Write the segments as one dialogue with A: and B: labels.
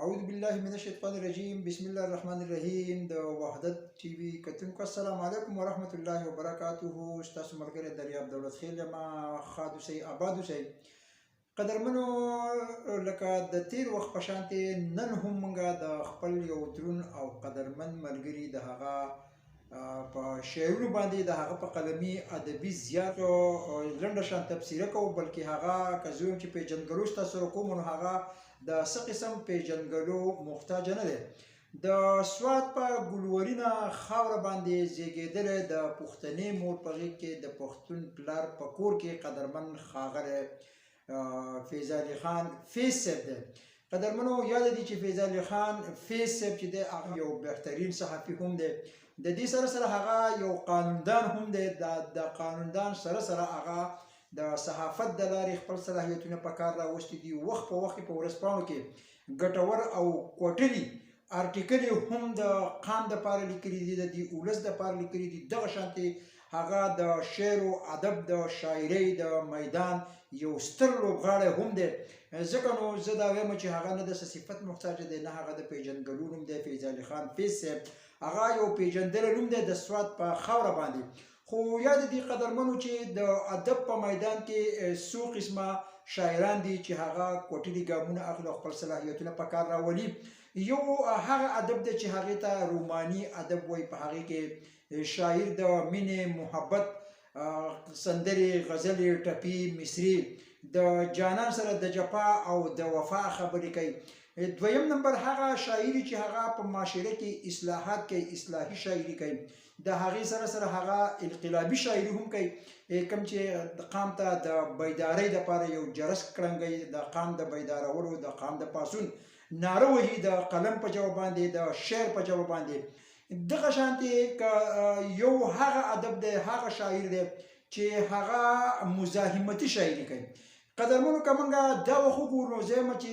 A: اعوذ بالله من الشیطان الرجیم بسم الله الرحمن الرحیم. د وحدت ټي وي کتونکو، السلام علیکم ورحمت الله وبرکاته. ستاسو ملګری دریاب دولت خیل یم. ښاد اوسئ، آباد اوسئ. قدرمنو، لکه د تیر وخت په شانتې نن هم موږ د خپل یو درون او قدرمن ملګري د هغه په شعرونو باندې د هغه په قلمي ادبي زیات لنډه شان تبصره کوو، بلکې هغه که زه ویم چې پېژندګلو ستاسو سره کوم، نو هغه د څه قسم پېژندګلو محتاج نه دی. د سوات په ګلورینه خاوره باندې زیږېدلی، د پښتنې مور په غېږ کې، د پښتون پلار په کور کې قدرمن ښاغلی فیض علي خان فیض صاحب دی. قدرمنو، یاد دي چې فیض علي خان فیض صاحب چې دی، هغه یو بهترین صحافي هم دی. د دې سره سره هغه یو قانوندان هم دی. د قانوندان سره سره هغه د صحافت د لارې خپل صلاحیتونه په کار راوستي دي. وخت په وخت په ورځپاڼو کې ګټور او کوټلي آرټیکل هم د قام د پاره لیکلي دي، د دې ولس د پاره لیکلي دي. دغه شانتې هغه د شعر او ادب د شاعرۍ د میدان یو ستر لوبغاړی هم دی. ځکه نو زه دا وایم چې هغه نه د څه صفت محتاج دی، نه هغه د پېژندګلو نوم دی. فیض علي خان فیض صاحب هغه یو پېژندلی نوم دی د سوات په خاوره باندې. خو یاد دي قدرمنو چې د ادب په میدان کې څو قسمه شاعران دي چې هغه کوټلي ګامونه اخلي او خپل صلاحیتونه په کار راولي. یو هغه ادب دی چې هغې ته روماني ادب وایي. په هغې کې شاعر د مینې محبت سندرې، غزلې، ټپي، مصري، د جانان سره د جفا او د وفا خبرې کوي. دویم نمبر هغه شاعري چې هغه په معاشره کې اصلاحات کوي، اصلاحي شاعري کوي. د هغې سره سره هغه انقلابي شاعري هم کوي، کوم چې د قام ته د بیدارۍ دپاره یو جرس کړنګوي، د قام د بیدارولو، د قام د پاڅون ناره وهي د قلم په ژبه باندې، د شعر په ژبه باندې. دغه شانتې که یو هغه ادب دی، هغه شاعر دی چې هغه مزاحمتي شاعري کوي. قدرمنو، که موږ دا وخت وګورو، نو زه یم چې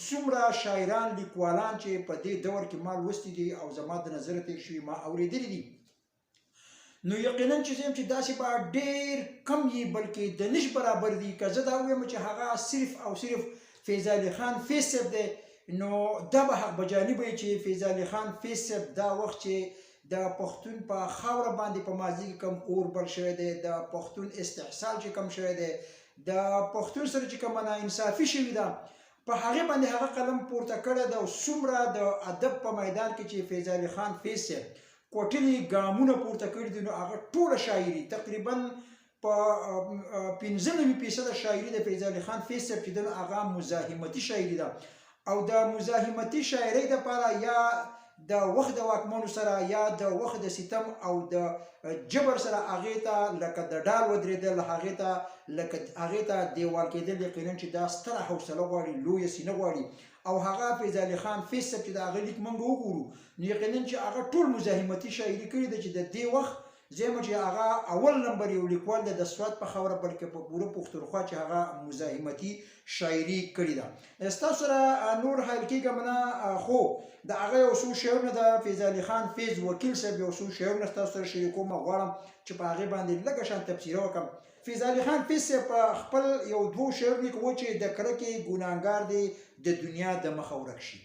A: څومره شاعران، لیکوالان چې په دې دور کې ما لوستي دي او زما د نظره تېر شوي، ما اورېدلي دي، نو یقینا چې زه یم چې داسې به ډېر کم یي، بلکې د نش برابر دي. که زه دا ووایم چې هغه صرف او صرف فیض علي خان فیض صاحب دی، نو دا به حق بجاني به چې فیض علي خان فیض صاحب دا وخت چې د پښتون په خاوره باندې په ماضي کې کوم اور بل شوی دی، د پښتون استحصال چې کوم شوی دی، د پښتون سره چې کومه ناانصافي شوې ده، په هغې باندې هغه قلم پورته کړی دی او څومره د ادب په میدان کې چې فیض علي خان فیض صاحب کوټلي ګامونه پورته کړي دي، نو هغه ټوله شاعري، تقریبا په 95% شاعري د فیض علي خان فیض صاحب چې ده، نو هغه مزاحمتي شاعري ده. او د مزاحمتي شاعرۍ دپاره یا د وخت د واکمنو سره یا د وخت د ستم او د جبر سره هغې ته لکه د ډال ودرېدل، هغې ته لکه هغې ته دیوال کېدل، یقینا چې دا ستره حوصله غواړي، لویه سینه غواړي. او هغه فیض علي خان فیض صاحب چې د هغه لیک موږ وګورو، نو یقینا چې هغه ټول مزاحمتي شاعري کړې ده چې د دې وخت زه یم چې هغه اول نمبر یو لیکوال دی د سوات په خاوره، بلکې په پوره پښتونخوا چې هغه مزاحمتي شاعري کړې ده. ستاسو سره نور حایل کېږم نه، خو د هغه یو څو شعرونه، د فیض علي خان فیض وکیل صاحب یو څو شعرونه ستاسو سره شریکوم. غواړم چې په هغې باندې لږه شان تبصره وکړم. فیض علي خان فیض صاحب په خپل یو دوو شعرونو کې و چې د کرکې ګناهګار دی د دنیا د مخه ورک شي،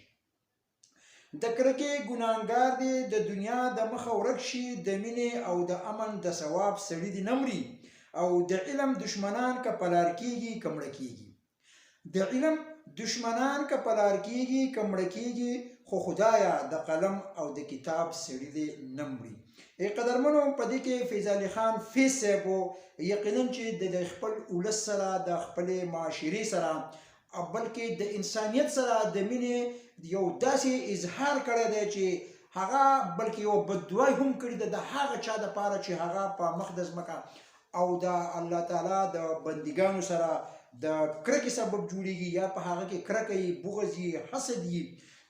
A: د کرکې ګناهګار دې د دنیا د مخه ورک شي، د مینې او د امن د ثواب سړي دې نه مري، او د علم دشمنان که پلار کیږي که مړه کیږي، د علم دشمنان که پلار کیږي که مړه کیږي، خو خدایا د قلم او د کتاب سړي دې نه مري. ای قدرمنو، په دې کې فیض علي خان فیض صاحب یقینا چې د خپل ولس سره، د خپلې معاشرې سره، بلکې د انسانیت سره د مینې یو داسې اظهار کړی دی چې هغه بلکې یو بددعا هم کړې ده د هغه چا دپاره چې هغه په مخ د ځمکه او د الله تعالی د بندګانو سره د کرکې سبب جوړیږي یا په هغه کې کرکه یي، بغض یي، حسد یي.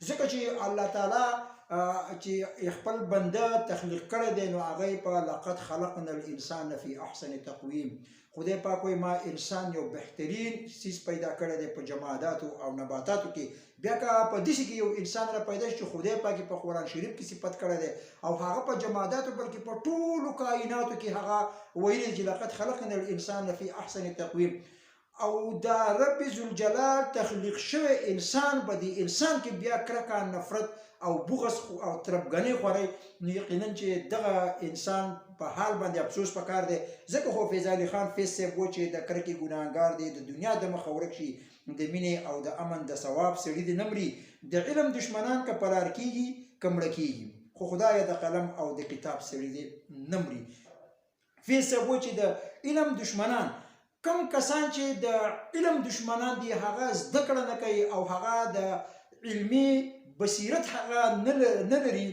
A: ځکه چې الله تعالی چې خپل بنده تخلیق کړی دی، نو هغه په لقد خلقنا الانسان فی احسن تقویم، خدای پاک وایي ما انسان یو بهترین څیز پیدا کړی دی په جماداتو او نباتاتو کې. بیا که په داسې کې یو انسان را پیدا شي چې خدای پاک په قرآن شریف کې صفت کړی دی او هغه په جماداتو بلکې په ټولو کائناتو کې هغه ویلي چې لقد خلقنا الانسان فی احسن تقویم. او دا رب ذوالجلال تخلیق شوی انسان په دې انسان کې بیا کرکه، نفرت او بغض او تربګنۍ خورئ، نو یقینا چې دغه انسان په حال باندې افسوس پکار دی. ځکه خو فیض علي خان فیض صاحب و چې د کرکې ګناهګار دی، د دنیا د مخه ورک شي، د مینې او د امن د ثواب سړي دې نه مري، د علم دښمنان که پلار کیږي که مړه کیږي، خو خدایه د قلم او د کتاب سړي دې نه مري. فیض صاحب وایي چې د علم دښمنان کوم کسان چې د علم دښمنان دي هغه زده کړه نه کوي او هغه د علمي بصیرت هغه نه لري،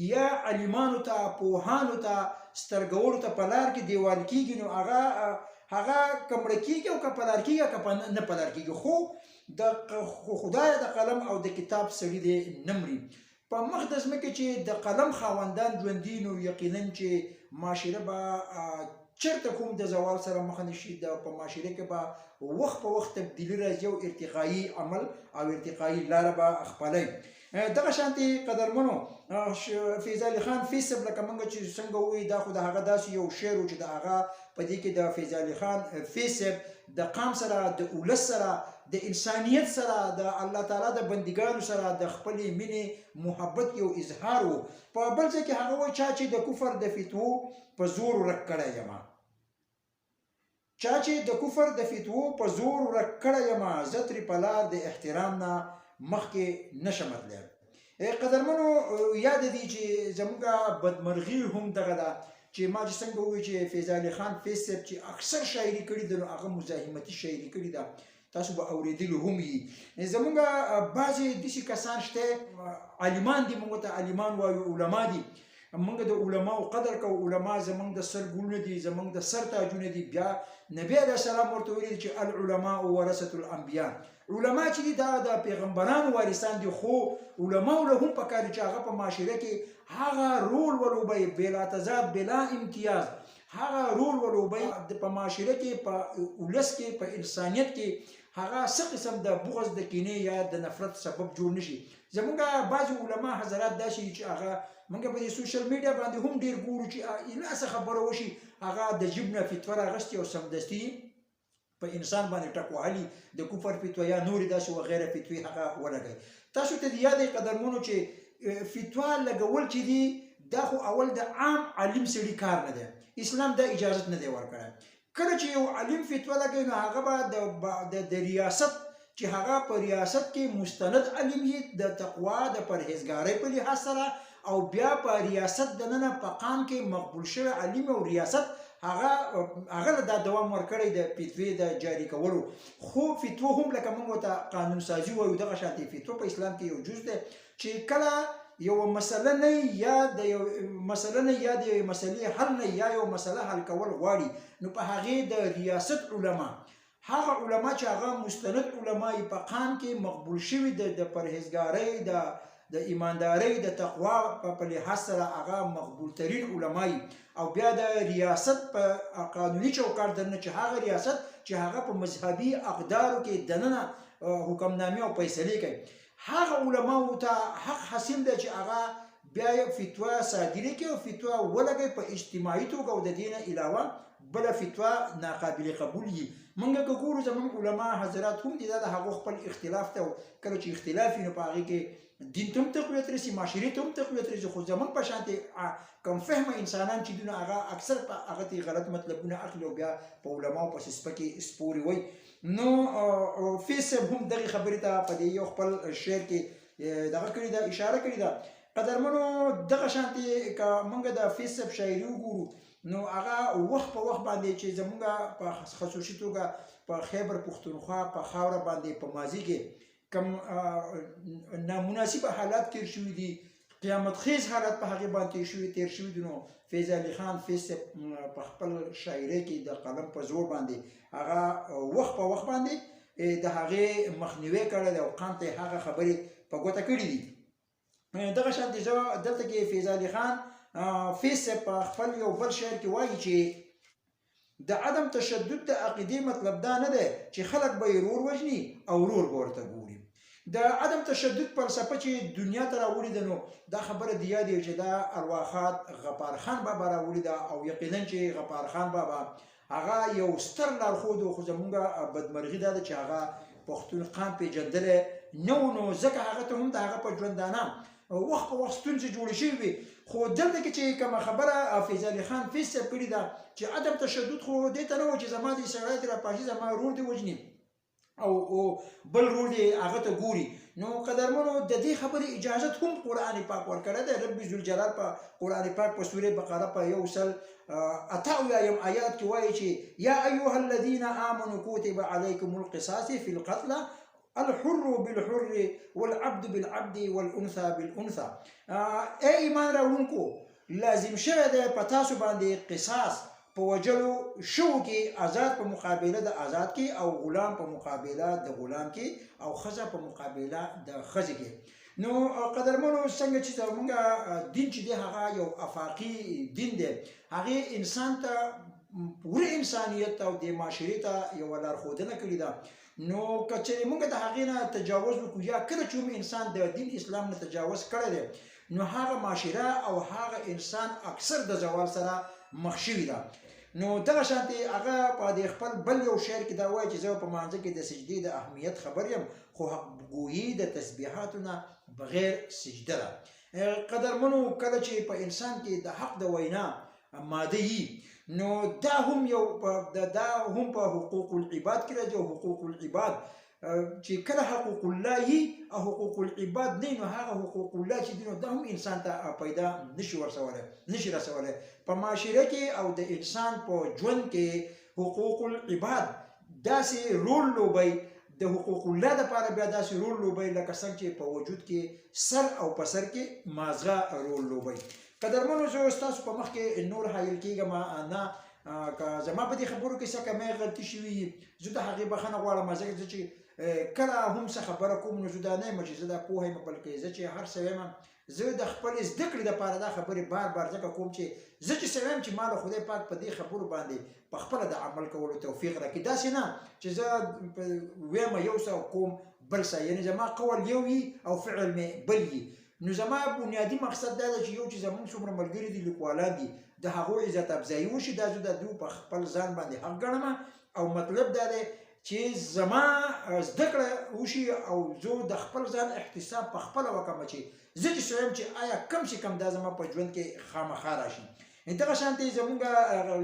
A: یا عالمانو ته، پوهانو ته، سترګولو ته په لار کې دیوال کیږي، نو هغه که مړه کیږي او که په لار کیږي که نه په لار کیږي، خو د خدایه د قلم او د کتاب سړي دی نه مري. په مخ د ځمکې چې د قلم خاوندان ژوندي، نو یقینا چې معاشره به چرته کوم د زوال سره مخ نشي، د په معاشره کې به وخت په وخت تبدیلي راځي او ارتقایي عمل او ارتقایي لاره به خپلوي. دغه شانتې قدرمنو فیض علي خان فیض صاحب لکه موږ چې څنګه ووایو، دا خو د هغه داسې یو شعر و چې د هغه په دې کې د فیض علي خان فیض صاحب د قام سره، د ولس سره، د انسانیت سره، د الله تعالی د بندګانو سره د خپلې مینې محبت یو اظهار و. په بل ځای کې هغه وایي، چا چې د کفر د فتوو په زور ورک کړی یم، چا چې د کفر د فتوو په زور ورک کړی یم، زه ترې په لار د احترام نه مخکې نشم تللی. قدرمنو یاد دي چې زموږ بدمرغي هم دغه ده چې ما چې څنګه وویل چې فیض علي خان فیض صاحب چې اکثر شاعري کړې ده، نو هغه مزاحمتي شاعري کړې ده، تاسو به اورېدلي هم یي. زموږ بعضې داسې کسان شته، عالمان دي، موږ ته عالمان وایو، علما دي، موږ د علماو قدر کوو، علما زموږ د سر ګلونه دي، زموږ د سر تاجونه دي. بیا نبی علیه السلام ورته ویلي چې العلماء ورثة الانبیاء، علما چې دي دا د پیغمبرانو وارثان دي، خو علماو له هم پکار دي چې هغه په معاشره کې هغه رول ولوبوي، بلا تضاد بلا امتیاز هغه رول ولوبوي په معاشره کې، په ولس کې، په انسانیت کې هغه څه قسم د بغض، د کینې یا د نفرت سبب جوړ نشي. زمونږ بعضې علما حضرات داسې دي چې هغه موږ په دې سوشل میډیا باندې هم ډېر ګورو چې ایله څه خبره وشي هغه د جیب نه فتوا راغستې او سمدستي په انسان باندې ټک وهلي، د کفر فتوا یا نورې داسې وغیره فتوې هغه ولګوي. تاسو ته دې یادې قدرمنو چې فتوا لګول چې دي دا خو اول د عام عالم سړي کار نه دی، اسلام دا اجازت نه دی ورکړی. کله چې یو عالم فتوا لګوي نو هغه به د ریاست چې هغه په ریاست کې مستند عالم یي د تقوا د پرهیزګارۍ په لحاظ سره، او بیا په ریاست دننه په قام کې مقبول شوی عالم او ریاست هغه له دا دوام ورکړی د فتوې د جاري کولو. خو فتوا هم لکه موږ ورته قانون سازي وایو، دغه شانتې فتوا په اسلام کې یو جز دی چې کله یوه مسله نه یا د یو مسله نه یا د یوې مسلې حل نه یا یو مسله حل کول غواړي، نو په هغې د ریاست علما، هغه علما چې هغه مستند علما یې په قام کې مقبول شوي د پرهیزګارۍ، د ایماندارۍ، د تقوا په لحاظ سره هغه مقبول ترین علما یي، او بیا د ریاست په قانوني چوکاټ دننه چې هغه ریاست چې هغه په مذهبي اقدارو کې دننه حکمنامې او فیصلې کوي، هغه علماو ته حق حاصل دی چې هغه بیا فتوا صادره کړي او فتوا ولګوي په اجتماعي توګه، او د دې نه علاوه بله فتوا ناقابل قبول وي. موږ که ګورو زموږ علما حضرات هم دي، دا د هغو خپل اختلاف ته، کله چې اختلاف وي نو په هغې کې دین ته هم تقویت رسي، معاشرې ته هم تقویت رسي، خو زموږ په شانتې کم فهمه انسانان چې دي نو هغه اکثر په هغه ته غلط مطلبونه اخلي او بیا په علماو پسې سپکې سپورې وایي. نو فیض صاحب هم دغې خبرې ته په دې یو خپل شعر کې دغه کړې ده، اشاره کړې ده. قدرمنو دغه شانتې که موږ د فیض صاحب شاعري وګورو نو هغه وخت په وخت باندې چې زموږ په خصوصي توګه په خیبر پښتونخوا په خاوره باندې په ماضي کې کم نامناسب حالات تیر شوي دي، قیامت خیز حالات په هغې باندې تیر شوي دي، نو فیض علي خان فیض صاحب په خپل شاعرۍ کې د قلم په زور باندې هغه وخت په وخت باندې د هغې مخنیوی کړی دی او قام ته یې هغه خبرې په ګوته کړې دي. دغه شان دي زه دلته کې فیض علي خان فیض صاحب په خپل یو بل شعر کې وایي چې د عدم تشدد د عقیدې مطلب دا نه دی چې خلک به یې ورور وژني او ورور به ورته ګوري. د عدم تشدد فلسفه چې دنیا ته راوړې ده نو دا خبره دی یادې چې دا ارواښاد غفار خان بابا راوړې ده، او یقینا چې غفار خان بابا هغه یو ستر لارښود و، خو زمونږ بدمرغي دا ده چې هغه پښتون قام پېژندلی نه و، نو ځکه هغه ته هم د هغه په ژوندانه وخت په وخت ستونزې جوړې شوې وي. خو دلته کې چې کومه خبره فیض علي خان فیض صاحب کړې ده چې عدم تشدد خو دې ته نه و چې زما دې سړی دې راپاڅي، زما ورور دې وژني او بل ورور دې هغه ته ګوري. نو قدرمنو د دې خبرې اجازت هم قرآن پاک ورکړی دی. رب ذوالجلال په قرآن پاک په سورې بقره په 178 آیات کې وایي چې یا ایها الذین آمنوا کتب علیکم القصاص فی القتل الحر بالحر والعبد بالعبد والانثى بالانثى. ای ایمان راوړونکو، لازم شوی دی په تاسو باندې قصاص په وجلو شوو کې، آزاد په مقابله د آزاد کې، او غلام په مقابله د غلام کې، او ښځه په مقابله د ښځې کې. نو قدرمنو، څنګه چې زمونږ دین چې دی هغه یو افاقي دین دی، هغې انسان ته پوره انسانیت او د معاشرې ته یوه لارښودنه کړې ده. نو که چېرې موږ د هغې نه تجاوز وکړو یا کله چې هم انسان د دین اسلام نه تجاوز کړی دی، نو هغه معاشره او هغه انسان اکثر د زوال سره مخ شوي ده. نو دغه شانتې هغه په دې خپل بل یو شعر کې دا وایي چې زه په مانځه کې د سجدې د اهمیت خبر یم، خو حق ګویي د تسبیحاتو نه بغیر سجده ده. قدرمنو، کله چې په انسان کې د حق د وینا ماده یي، نو دا هم یو دا هم په حقوق العباد کې راځي. او حقوق العباد چې کله حقوق الله یي او حقوق العباد نه، نو هغه حقوق الله چې دي نو دا هم انسان ته پیدا نشي ورسولی، نشي رسولی. په معاشره کې او د انسان په ژوند کې حقوق العباد داسې رول لوبوي، د حقوق الله دپاره بیا داسې رول لوبوي لکه څنګه چې په وجود کې سر او په سر کې مازغه رول لوبوي. قدرمنو، زه ستاسو په مخ کې نور حایل کېږم نه، که زما په دې خبرو کې څه کمی غلطي شوي، زه د هغې بخښنه غواړم، ځکه زه چې کله هم څه خبره کوم نو زه دا نه یم چې زه دا پوه یم، بلکې زه چې هر څه وایم زه د خپلې زده کړې دپاره دا خبرې بار بار ځکه کوم چې زه چې څه وایم چې ما له خدای پاک په دې خبرو باندې په خپله د عمل کولو توفیق راکړي، داسې نه چې زه وایم یو څه کوم بل څه، یعنې زما قول یو وي او فعل مې بل وي. نو زما بنیادي مقصد دا دی چې یو چې زمونږ څومره ملګري دي، لیکوالان دي، د هغو عزت افزایي وشي، دا زه د دوی په خپل ځان باندې حق ګڼم. او مطلب دا دی چې زما زده کړه وشي او زه د خپل ځان احتساب په خپله وکړم چې زه چې څه وایم چې آیا کم سي کم دا زما په ژوند کې خامخا راشي. دغه شانتې زمونږ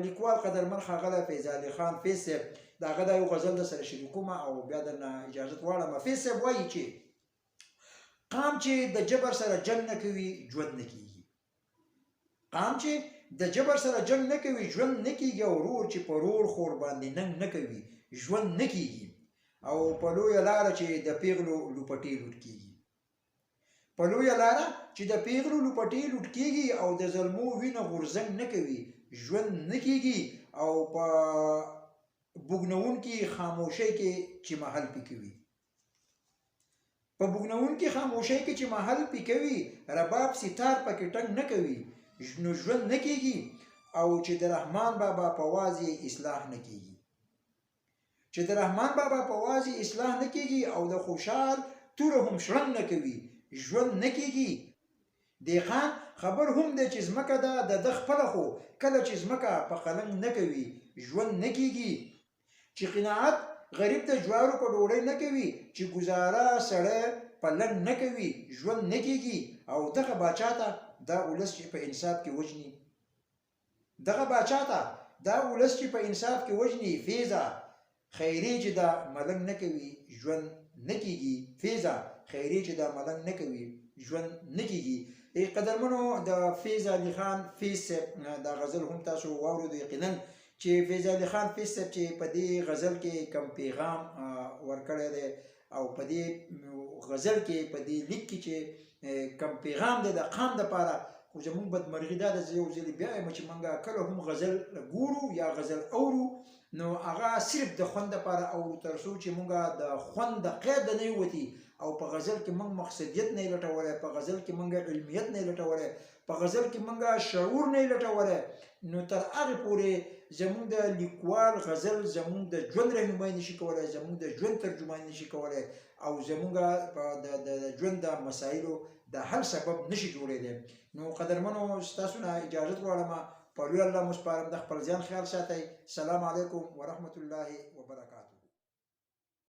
A: لیکوال قدرمن ښاغلی فیض علي خان فیض صاحب د هغه دا یو غزل در سره شریکوم او بیا درنه اجازت غواړم. فیض صاحب وایي چې قام چې د جبر سره جنګ نه کوي ژوند نه کیږي، قام چې د جبر سره جنګ نه کوي ژوند نه کیږي، او ورور چې په رور خور باندې ننګ نه کوي ژوند نه کیږي، او په لویه لاره چې د پیغلو لوپټې لوټ کیږي، په لویه لاره چې د پیغلو لوپټې لوټ کیږي، او د زلمو وینه غورځنګ نه کوي ژوند نه کیږي، او په بوږنوونکي خاموشۍ کې چې محل پیکوي، په بوږنوونکي خاموشۍ کې چې محل پیکوي، رباب ستار پکې ټنګ نه کوي نو ژوند نه کیږي، او چې د رحمان بابا په واز یې اصلاح نه کیږي، چې د رحمان بابا په واز یې اصلاح نه کیږي، او د خوشحال توره هم شړنګ نه کوي ژوند نه کیږي. دیقان خبر هم دی چې ځمکه ده د ده خپله، خو کله چې ځمکه په قلنګ نه کوي ژوند نه کیږي. چې قناعت غریب د جوارو په ډوډۍ نه کوي، چې ګزاره سړی په لنګ نه کوي ژوند نه کیږي. او دغه باچا ته دا ولس چې په انصاف کې وژني، دغه باچا ته دا ولس چې په انصاف کې وژني، فیضه خیرې چې دا ملنګ نه کوي ژوند نه کیږي، فیضه خیرې چې دا ملنګ نه کوي ژوند نه کیږي. ای قدرمنو، د فیض علي خان فیض صاحب دا غزل هم تاسو واورېدو. یقینا چې فیض علي خان فیض صاحب چې په دې غزل کې کم پیغام ورکړی دی او په دې غزل کې په دې لیک کې چې کم پیغام دی د قام دپاره، خو زموږ بدمرغي دا ده، زه یو ځل بیا وایم چې موږ کله هم غزل ګورو یا غزل اورو نو هغه صرف د خوند دپاره اورو، تر څو چې موږ د خوند د قیده نه وتي او په غزل کې موږ مقصدیت نه لټولی، په غزل کې موږ علمیت نه لټولی، په غزل کې موږ شعور نه لټولی، نو تر هغې پورې زموږ د لیکوال غزل زموږ د ژوند رهنمایي نشي کولی، زموږ د ژوند ترجماني نشي کولی، او زموږ د ژوند د مسایلو د حل سبب نشي جوړېدی. نو قدرمنو، ستاسو نه اجازت غواړم. په لوی الله مو سپارم، د خپل ځان خیال ساتئ. سلام علیکم ورحمت الله وبرکاته.